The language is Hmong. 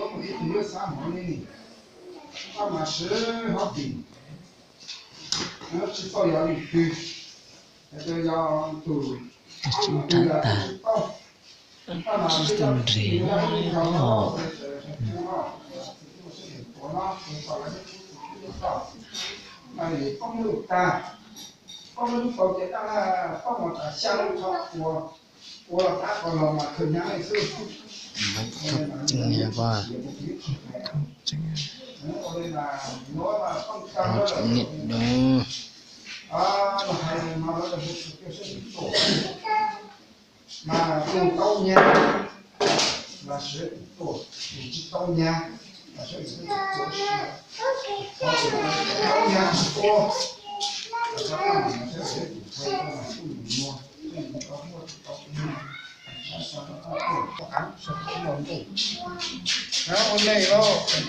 yuav mus ib tug yuav xav mov li ni, koj mas siv hov tim, tsis tau yog li twg, yog tus tub nrab tas, tub nrig os. Koj muaj lub tau ces koj muaj tas xya lub tho ua, ua los tab kom los mas kawg nyab xwb. Mas tus tau nyab los siv tus tuaj, tus tsis tau nyab los siv tus tuaj, tus tsis tau nyab tsis tuaj, los siv tus tuaj mas kuj mus muag, kuj mus tau muaj tus tau nyab, los siv tus tuaj, ua neej lauj.